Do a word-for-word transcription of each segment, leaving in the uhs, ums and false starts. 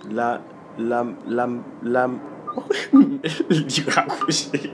La, la, la, la, li rakwoche.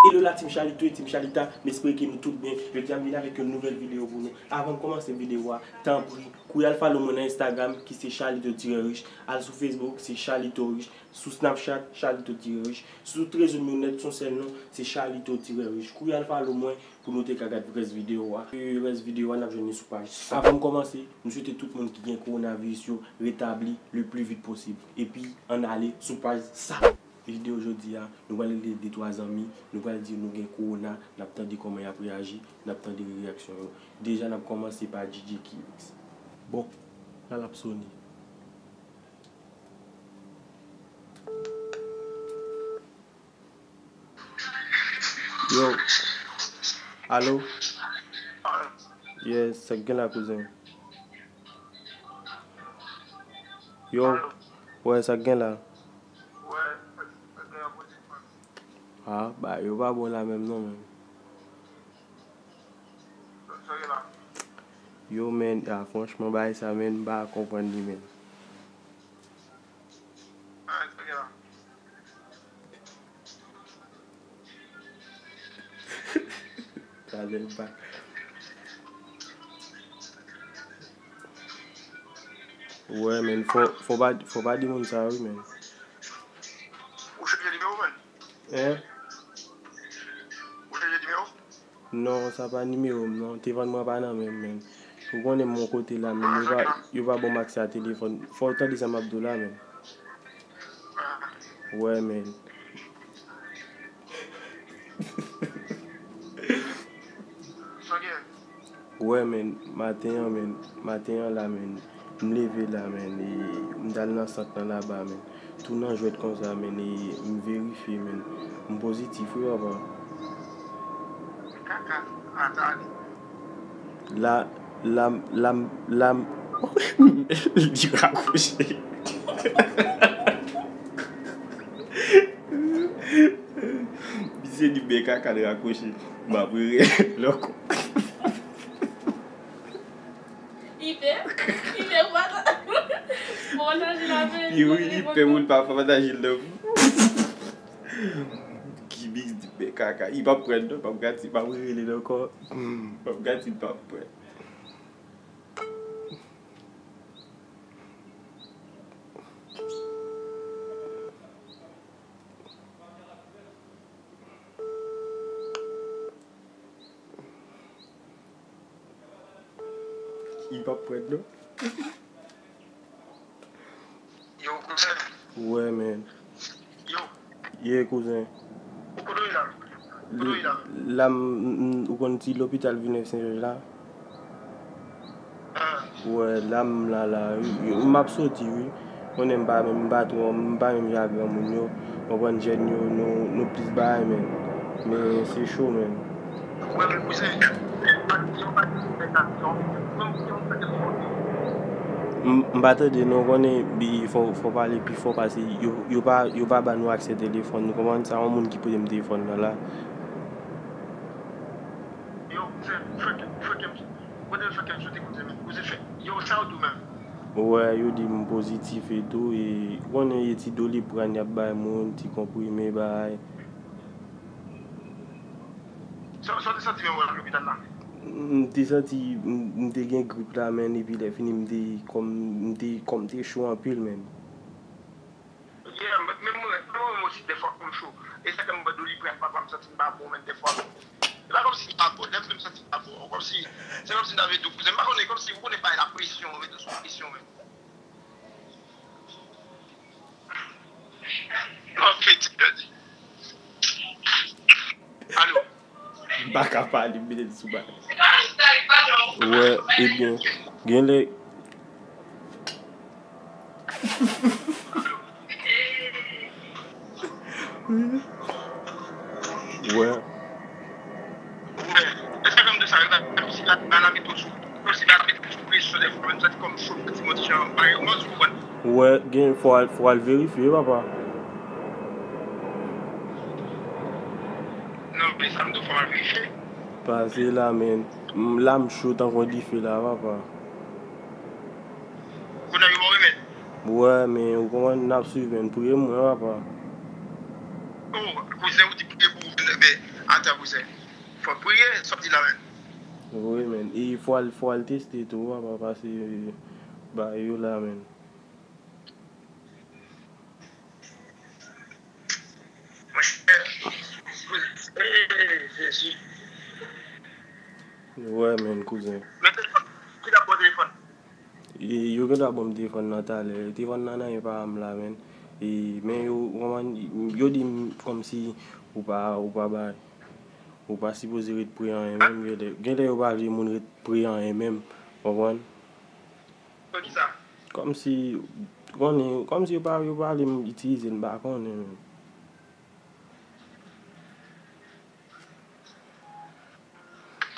Hello la team Charlito e team Charlita, m espere ke nou tout byen. Jodi a m vin avèk yon nouvèl videyo pou nou. Avan m kòmanse videyo a, tanpri, kouri al follow mwen nan Instagram ki se Charlito Tirè Rich, al sou Facebook se Charlito Rich, sou Snapchat Charlito Tirè Rich, sou tout rezo nou nèt se yon sèl non, se Charlito Tirè Rich. Kouri al follow mwen pou nou te ka gad rès videyo a. E rès videyo a n ap jwenn li sou paj sa. Avan m kòmanse, m swete tout moun ki gen kowonaviris yo retabli le plus vite possible. Epi ann ale sou paj sa. Videyo jodi a, nou pral rele de twa zanmi, nou pral di yo nou gen kowona, n ap tande kòman y ap reyaji, n ap tande reyaksyon yo. Deja n ap kòmanse pa D J Kivix. Bon, la l ap sone. Yo. Alo? Yes, sa k gen la, kouzen? Yo. Wè, sa k gen la? Ah, ba, yo pa bon la menm non, menm. Yo, men, ah, franchman, bagay sa, men, m pa konprann li, men. Talè l pa. Wè, men, fò, fò pa, fò pa di moun sa, wi, men. Ou chanje nimewo, men? Hein? Ou chanje nimewo? Non, sa pa nimewo m, non. Telefòn mwen pa nan men m, men. Ou konnen m yon kote la, men. Yo pa, yo pa ban m aksè a telefòn. Fò w tande sa m ap di w la, men. Wè, men. Wè, men, maten an, men, maten an la, men, m leve la, men, e m t al nan sant lan laba, men. Tou nan jwèt konsa, men, e m verifye, men, m pozitif, wi, papa. Kaka, atali. La, la, la, la, li rakwoche. Misye di men kaka l rakwoche. M ap rele l ankò. Li pè, li pè pou pataje. Bon, pataje la, men. Li, wi, li pè pou l pa pataje l nan. Kivix di men kaka. Li p ap pran non, p ap gati, p ap rele l ankò. P ap gati, p ap pran. Li p ap pran non. Yo, kouzen. Wè, men. Yo. Ye, kouzen. Ou kote w ye la? Ou kote w ye la? La, m, m, m, ou konn ti lopital Villeneuve Saint Georges la? Ah. Wè, la, m la, la. M ap soti, wi. Konnen m pa menm, m pa twò, m pa menm jan ak granmoun yo. Konprann, jèn yo, nou, nou plis bagay, men. Men se cho, men. Wè, men kouzen, yo pa di, yo pa di, M, m pa tande non, konnen, bi, fò, fò pale pi fò, paske yo, yo pa, yo pa ba nou aksè telefòn, nou konprann sa, yon moun ki pote m telefòn nan la. Yo, kouzen, fè ke, fè ke m, kote fè ke m soti, kouzen, men, kouzen, fè, yo, sa yo di w menm? Wè, yo di m pozitif e tou, e ou konnen e ti Doliprane y ap bay moun, ti konprime, bay. Sa, sa w te santi menm w al lopital la? M te santi, m, m te gen grip la, men, epi lè fini, m te, kò m, m te, kò m te cho anpil, men. Yeah, men, men mwen, mwen, mwen osi, dèfwa, kò m cho. E sa fè m pran Doliprane, papa, m santi m pa bon, men, dèfwa. E pa kòmsi m pa bon, lè m santi m pa bon, kòmsi, se kòmsi m ta vle di w, kouzen, m pa konnen, kòmsi, ou konnen bagay la presyon, mete w sou presyon, men. Ok, ti pèdi. Alo. M pa ka pale, m mete l sou bak. Wè, ebyen, gen lè. Wè. Wè, e sa k ap di sa, e pa kòmsi la, la, la mete w sou, kòmsi la mete w sou presyon dèfwa, menm sa, kòm cho, ti mò ti jan, pa gen kòman sou konprann. Wè, gen, fò al, fò al verifye, papa. Non, men sa m di w, fò al verifye. Pase la, men. M, la m cho tankou yon dife la, papa. Kounye a yo ba w remèd? Wè, men ou konprann, n ap swiv, men priye mwen, papa. Oh, kouzen, ou di priye pou ou vin, men, ata kouzen. Fò priye, sa w di la, men. Wi, men. E fò al, fò al teste tou, papa, pase bagay yo la, men. Monchè, ee, Jezi. Wè, men, kouzen. Men telefòn, ki ta pran telefòn? E, yo gentan ban m telefòn nan talè. Telefòn nan nan men pa m la, men. E, men yo, kòman, yo di m kòmsi ou pa, ou pa bay. Ou pa sipoze ret pre anyen menm, genlè, genlè yo pa vle moun ret pre anyen menm, konprann? Poukisa? Kòmsi, konnen, kòmsi yo pa, yo pa vle m itilize l, m pa konnen menm.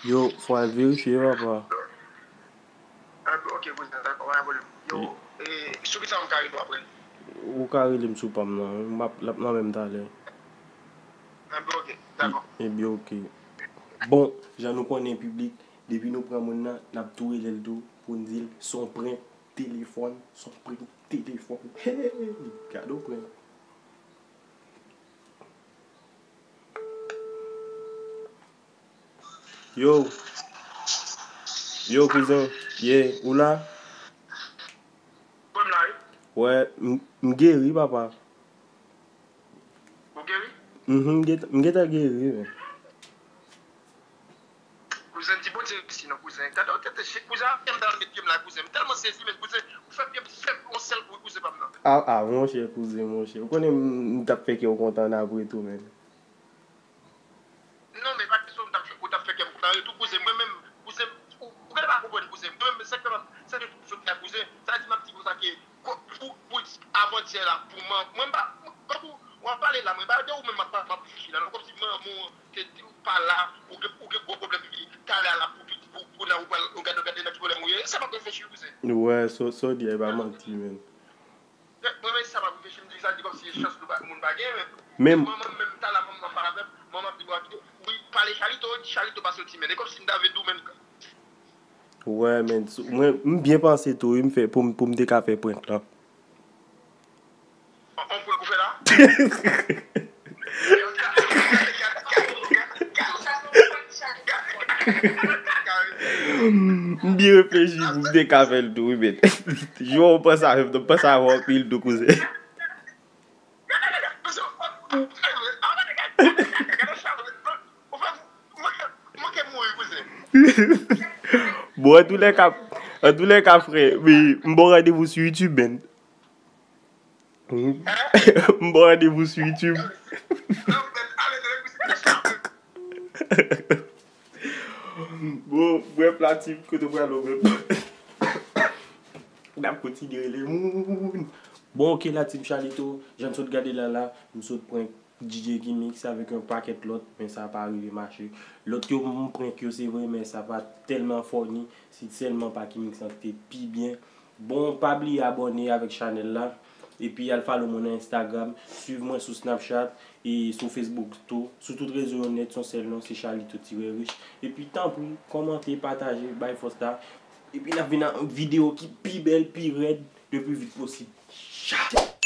Yo, fò al verifye, papa. Ah, ok, kouzen, dakò, pa gen pwoblèm. Yo, e, sou ki sa m ka rele w apre? Ou ka rele m sou pa m nan, m ap, l ap nan men m talè. Ah, ok, dakò. Ebyen, ok. Bon, jan nou konnen piblik, depi nou pran moun nan, n ap tou rele l tou pou n di l se yon prank telefòn, se yon prank telefòn. Hey, gade yon prank. Yo. Yo, kouzen. Ye, ou la? Mwen la, wi. Wè, m, m geri, papa. Ou geri? Mhm, m gentan, m gentan geri, men. Kouzen, di Bondye mèsi non, kouzen. Gade yon tèt chik, kouzen, a fè m ta met pye m la, kouzen. M tèlman sezi, men kouzen, ou fè pye m fè yon sèl bri, kouzen pa m nan. A, a, monchè, kouzen, monchè. Ou konnen m, m t ap fè kè w kontan apre tou, men. Non, men pa kesyon ou t ap fè, ou t ap fè kè m kontan tou, kouzen. Mwen menm, kouzen, ou, ou genlè pa konprann, kouzen. Mwen menm, sèke m ap, sèke m sot la, kouzen. Sa di m ap di konsa ke, ko-, pou, pou, avantyè la, pou man, mwen m pa, kankou, w ap pale la, mwen pa de ou menm m ap, m ap reflechi la, non, kòmsi manman w te di w pa la, ou gen, ou gen gwo pwoblèm, epi talè a la, pou, pou, pou, pou la, ou pral, ou gade, ou gade nan ki pwoblèm ou ye. Sa m ap reflechi, kouzen. Wè, sa, sa w di a, e pa manti, men. Mwen menm sa m ap reflechi, m di sa, di kòmsi se chans nou pa, moun pa gen, men. Men manman m menm, talè a manman m ap pale avè m, manman m ap di m, wi, pale Chalito, di Chalito pa soti, men. E kòmsi m ta vle di w, men. Wè, men, mwen, m byen panse tou, wi, m fè, pou m, pou m te ka fè prank lan. On, on prank ou fè la? M byen reflechi pou m te ka fè l tou, wi, men. Jan w panse avè m, m panse avè w anpil tou, kouzen. Bon, antoulèka, antoulèka, frè, m ba w randevou sou YouTube, men. M ba w randevou sou YouTube. Bon, brèf la, team, kote w prale menm? N ap kontinye rele moun. Bon, ok, la, team Chalito, jan n sot gade la, la, m sot prank D J Gimmicks avèk yon pakèt lòt, men sa pa rive mache. Lòt yo, m prank yo, se vre, men sa pa tèlman funny. Si sèlman pa Gimmicks lan ki te pi byen. Bon, pa bliye abòne avèk chanèl la. Epi al follow mwen nan Instagram. Swiv mwen sou Snapchat e sou Facebook tou. Sou tout rezo yo nèt, se yon sèl non, se Chalito Tirè Rich. Epi tanpri, kòmante, pataje, bay fòs la. Epi n ap vin ak videyo ki pi bèl, pi rèd, le pli vit posib. Chat!